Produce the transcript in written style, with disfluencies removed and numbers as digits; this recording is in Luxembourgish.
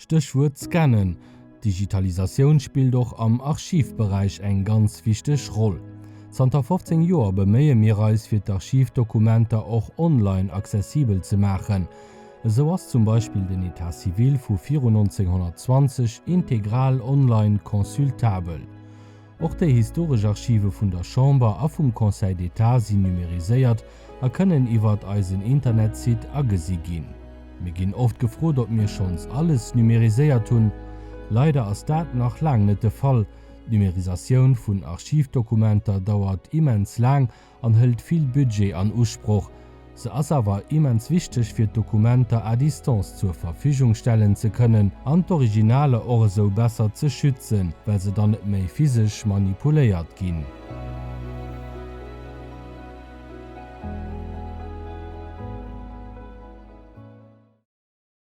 Stéchwuert Scannen. D'Digitalisatioun spillt och am Archivberäich eng ganz wichteg Roll. Zanter 15 Joer beméie mir eis fir d'Archivdokumenter och online accessibel ze maachen. Esou ass zum Beispill den État civil vu virun 1920 integral online consultabel. Och déi historesch Archive vun der Chamber a vum Conseil d'État sinn numeriséiert a kënnen iwwert eisen Internetsite agesi ginn. Mir ginn oft gefrot, ob mir schonns alles numeriséiert hunn. Leider ass dat nach laang net de Fall. D'Numerisatioun vun Archivdokumenter dauert immens laang an hëlt vill Budget an Usproch. Se ass awer immens wichteg fir d'Dokumenter à distance zur Verfügung stellen ze kënnen an d'Originaler och esou besser ze schützen, well se dann net méi physesch manipuléiert ginn.